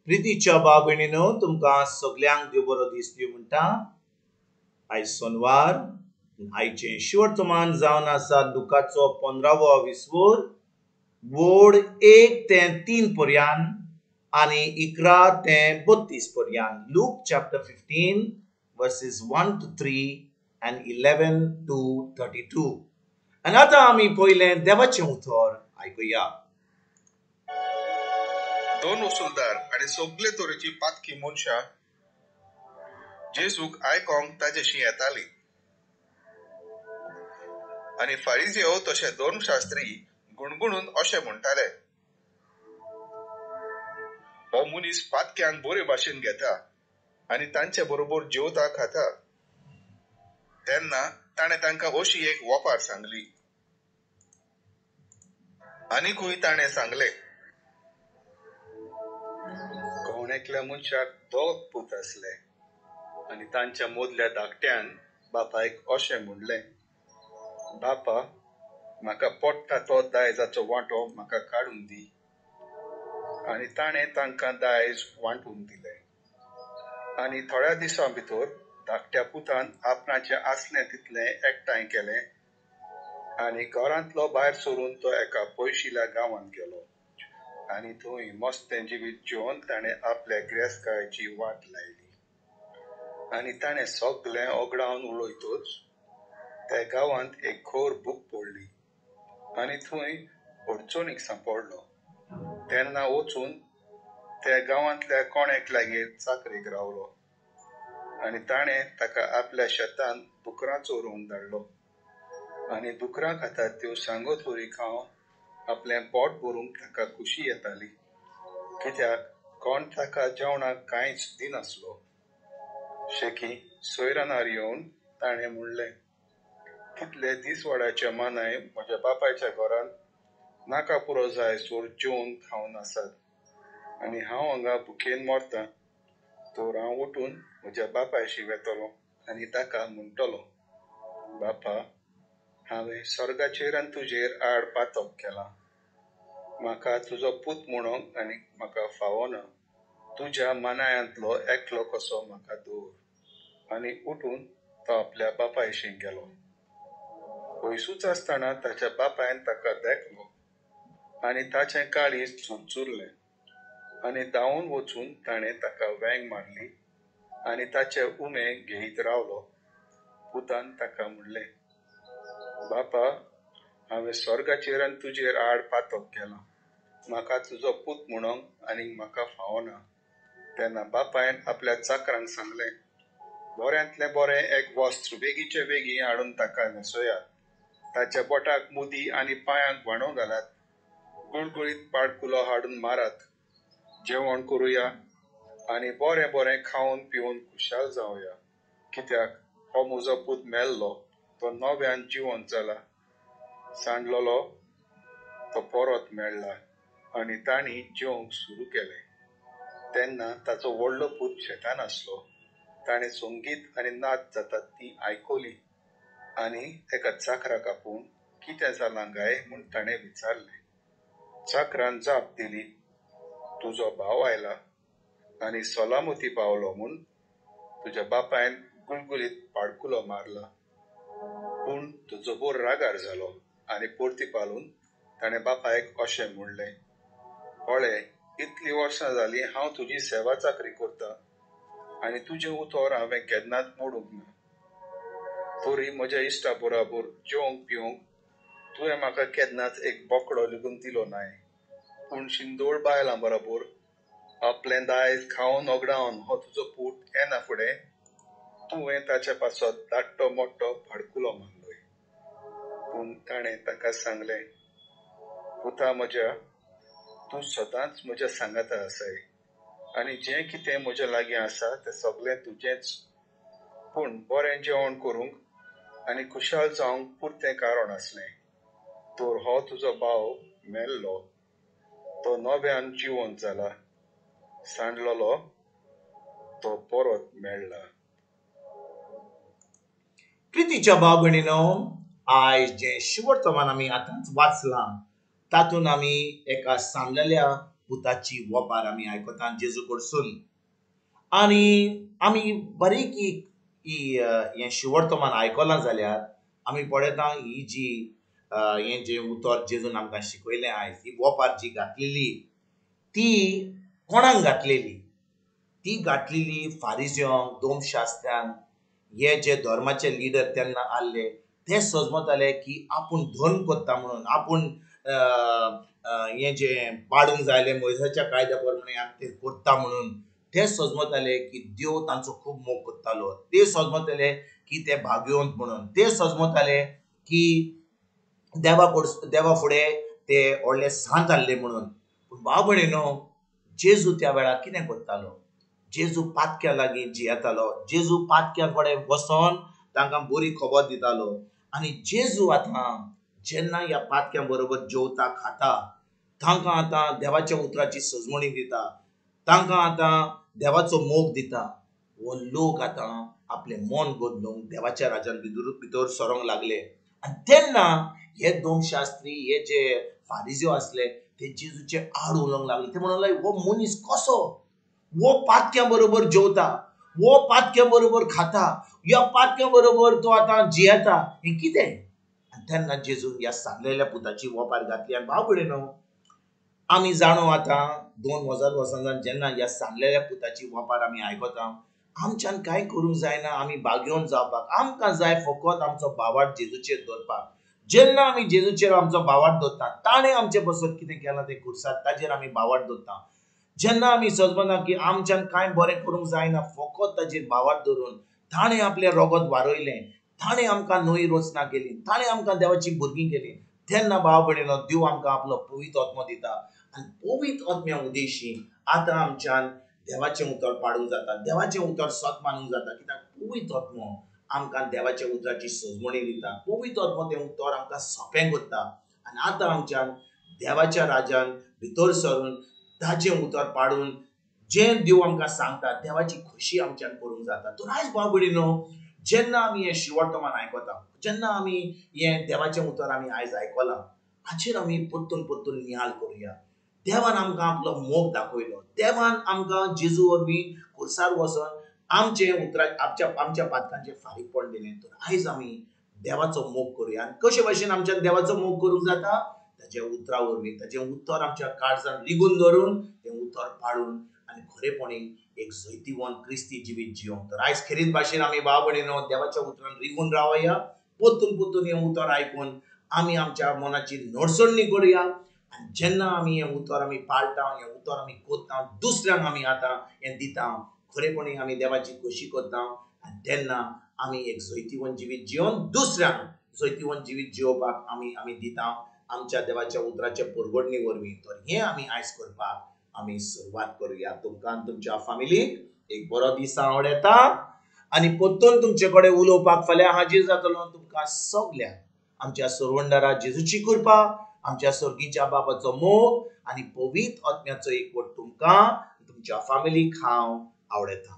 प्रितीच्या भाव भयणीनो, तुमकां सगल्यांक देव बरो दीस दिवं म्हणटा. आयज सोनवार, आयचें शिवर्तमान जावन आसा लुकाचो 15वो विस्वोर, वोड 1 ते 3 पर्यान आनी 11 ते 32 पर्यान. Luke chapter 15 verses 1 to 3 and 11 to 32. आनी आतां आमी पयलें देवाचें उतर आयकुया. दोन वसुलदार आनी सगळे तरेची पातकी मनशां जेजूक आयकोंक ताजेशी येताली आनी फारिजेव तशे धर्मशास्त्री गुणगुणून अशें म्हणटाले, हो मनीस पातक्यांक बरे भाशेन घेता आनी तांचे बरोबर जेवता खाता. तेन्ना ताणें तांकां अशी एक वपार सांगली. आनीकूय ताणें सांगलें, कोण एकल्या मनशाक दोग पूत आसले आनी तांच्या मदल्या धाकट्यान बापायक अशें म्हणलें, बापा म्हाका पडटा तो दायजाचो वांटो म्हाका काडून दी. आनी ताणें तांकां दायज वांटून दिलें. आनी थोड्या दिसां भितर धाकट्या पुतान आपणाचें आसलें तितलें एकठांय केलें आनी घरांतलो भायर सरून तो एका पयशिल्या गांवांत गेलो आनी थंय मस्तें जिवीत जेवन ताणें आपल्या गिरेस्तकायेची वाट लायली. आनी ताणें सगळें ओगडावन उडयतच त्या गांवांत एक खर भूक पडली आनी थंय अडचणीक सांपडलो. तेन्ना वचून त्या गांवांतल्या कोण एकल्यागेर चाकरेक रावलो आनी ताणें ताका आपल्या शेतांत दुकरां चोरोवंक धाडलो. आनी दुकरां खातात त्यो सांगत वरी खावन आपलें पोट भरूंक ताका खुशी येताली, कित्याक कोण ताका जेवणाक कांयच दिनासलो. शेकी सोयरानार येवन ताणें म्हणलें, कितले दिसवाड्याचे मानाय म्हज्या बापायच्या घरांत नाका पुरो जाय सोर जेवन खावन आसात आनी हांव हांगा भुकेन मरतां. तर हांव उठून म्हज्या बापायशी वेतलो आनी ताका म्हणटलो, बापा हांवें स्वर्गाचेर आनी तुजेर आड पातक केलां, म्हाका तुजो पूत म्हणूंक आनी म्हाका फावना, तुज्या मानायांतलो एकलो कसो म्हाका दवर. आनी उठून तो आपल्या बापायशी गेलो. पयसूच आसतना ताच्या बापायन ताका देखलो आनी ताचें काळीज चुरचुरलें आनी धांवून वचून ताणें ताका वेंग मारली आनी ताचे उमे घेयत रावलो. पुतान ताका म्हणलें, बापा हांवें स्वर्गाचेर आनी तुजेर आड पातक केलां, म्हाका तुजो पूत म्हणूंक आनी म्हाका फावना. तेन्ना बापायन आपल्या चाकरांक सांगलें, बऱ्यांतलें बरें एक वस्त्र बेगीचे बेगीन हाडून ताका न्हेसयात, ताच्या बोटाक मुदी आनी पांयांक व्हाणो घालात, गुळगुळीत पाडकुलो हाडून मारात, जेवण करुया आनी बरें बरें खावन पिवन खुशाल जावया, कित्याक हो म्हजो पूत मेल्लो तो नव्यान जिवंत जाला, सांडलेलो तो परत मेळ्ळा. आनी तांणी जेवंक सुरू केलें. तेन्ना ताचो व्हडलो पूत शेतान आसलो. ताणें संगीत आनी नाच जातात ती आयकली आनी एका चाकराक आपोवन कितें जालां काय म्हूण ताणें विचारलें. चाकरान जाप दिली, तुजो भाव आयला आनी सलामती पावलो म्हूण तुज्या बापायन गुलगुलीत पाडकुलो मारला. पूण तो जबोर रागार जालो आनी परती पालून ताणें बापायक अशें म्हणलें, पळय इतलीं वर्सां जालीं हांव तुजी सेवा चाकरी करता आनी तुजें उतर हांवें केन्नाच मोडूंक ना, तरी म्हज्या इश्टा बराबर जेवंक पिवंक तुवें म्हाका केन्नाच एक बोकडो लेगून दिलो नाय. पूण शिंदोळ बायलां बराबर आपलें दायज खावन ओगडावन हो तुजो पूत येना फुडें तुवें ताच्या पासत धाकटो मोठो भाडकुलो मारलोय. पूण ताणें ताका सांगलें, पुता म्हज्या, तूं सदांच म्हज्या सांगाता आसाय आनी जें कितें म्हज्या लागीं आसा तें सगळें तुजेंच. पूण बरें जेवण करूंक आनी खुशाल जावंक पुरतें कारण आसलें, तर हो तुजो भाव मेल्लो तो नव्यान जिवंत जाला, सांडलेलो तो परत मेळ्ळा. प्रितीच्या भाव भयणीनो, आयज जें शिवर्तमान आमी आतांच वाचलां तातूंत आमी एका सांडलेल्या पुताची वपार आमी आयकता जेजू कडसून। आनी आमी बारीक ही हें शिवर्तमान आयकलां जाल्यार आमी पळयता ही जी हें जें उतर जेजून आमकां शिकयलें आयज, ही वपार जी घातलेली ती कोणाक घातलेली? ती घातलेली फारिज्यांक, दोमशास्त्र्यांक, हे जे धर्माचे लिडर तेन्ना आहले ते सजमताले की आपूण धर्म करता म्हणून, आपूण हें जें पाडूंक जाय आसलें मोयसाच्या कायद्या प्रमाणे आमी तें करता म्हणून ते सजमताले की देव तांचो खूब मोग करतालो। ते सजमताले की ते भाग्यवंत म्हणून, ते सजमताले की देवा फुडें ते व्हडले सांत आहले म्हणून। पूण भाव भयणीनो, जेजू त्या वेळार कितें करतालो? जेजू पातक्या लागीं जियेतालो, जेजू पातक्या कडेन वचोन तांकां बरी खबर दितालो। आनी जेजू आतां जेन्ना ह्या पातक्यां बरोबर जेवता खाता, तांकां आतां देवाच्या उतराची सजमणी दिता, तांकां आतां देवाचो मोग दिता। हो लोक आतां आपलें मन बदलूंक देवाच्या राज्यान भितर सरोंक लागले। आनी तेन्ना हे दोमशास्त्री, हे जे फारिज्यो आसले ते जेजूचे आड उलोवंक लागले। ते म्हणूंक लागले, हो मनीस कसो, हो पातक्यां बरोबर जेवता, हो पातक्यां बरोबर खाता, ह्या पातक्यां बरोबर तो आतां जियेता, हें कितें? आनी तेन्ना जेजून ह्या सांगलेल्या पुताची वपार घातली। आनी भाव भयणीनो, आमी जाणो आतां 2000 वर्सां जेन्ना ह्या सांगलेल्या पुताची वपार आमी आयकता, आमच्यान कांय करूंक जायना आमी भाग्यवंत जावपाक। आमकां जाय फकत आमचो भावार्थ जेजूचेर दवरपाक। जेन्ना आमी जेजूचेर आमचो भावार्थ दवरता, ताणें आमचे बसत कितें केलां तें खुर्सार, ताजेर आमी भावार्थ दवरता। जेन्ना आमी सजमना की आमच्यान कांय बरें करूंक जायना, फकत ताजेर भावार्थ दवरून ताणें आपलें रगत वारयलें, ताणें आमकां नवी रचना केली, ताणें आमकां देवाची भुरगीं केली, तेन्ना भाव भयणीनो देव आमकां आपलो पवित्र आत्मो दिता। आनी पवित्र आत्म्या उद्देशी आतां आमच्यान देवाचें उतर पाडूंक जाता, देवाचें उतर सत मानूंक जाता। कित्याक पवित्र आत्मो आमकां देवाच्या उतराची सजमणी दिता, पवित्र आत्मो तें उतर आमकां सोंपें करता। आनी आतां आमच्यान देवाच्या राज्यान भितर सरून ताचें उतर पाडून जें देव आमकां सांगता देवाची खोशी आमच्यान करूंक जाता। तर आयज भाव भयणीनो, जेन्ना आमी हें शिवर्तमान आयकता, जेन्ना आमी हें देवाचें उतर आमी आयज आयकलां, हाचेर आमी परतून परतून नियाळ करुया। देवान आमकां आपलो मोग दाखयलो, देवान आमकां जेजू वरवीं खुर्सार वचोन आमचें उतरा आमच्या पातकांचें फारीकपण दिलें। तर आयज आमी देवाचो मोग करुया। आनी कशे भशेन आमच्यान देवाचो मोग करूंक जाता? ताच्या उतरा वरवीं, ताचें उतर आमच्या काळजान रिगून धरून तें उतर पाळून आनी खरेपणी एक जैतिवंत क्रिस्ती जिवीत जियोंक। तर आयज खेरीत भाशेन आमी भाव भयणीनो देवाच्या उतरान रिगून रावया, परतून परतून हें उतर आयकून आमी आमच्या मनाची नडसणी करुया। आनी जेन्ना आमी हें उतर आमी पाळटा, हें उतर आमी करता, दुसऱ्यांक आमी आतां हें दिता, खरेपणी आमी देवाची खोशी करता। आनी तेन्ना आमी एक जैतिवंत जिवीत जियोवन दुसऱ्यांक जैतिवंत जिवीत जियोवपाक आमी आमी दिता आमच्या देवाच्या उतराच्या परगडणी वरवीं। तर हें आमी आयज करपाक आमी सुरवात करुया। तुमकां तुमच्या फामिलीक एक बरो दीस आवडटा आनी परतून तुमचे कडेन उलोवपाक फाल्यां हाजीर जातलो। तुमकां सगळ्यांक आमच्या सरवंडारा जेजूची कृपा, आमच्या सर्गीच्या बाबाचो मोग आनी पवित्र आत्म्याचो एकवट तुमकां तुमच्या फामिलीक हांव आवडटा।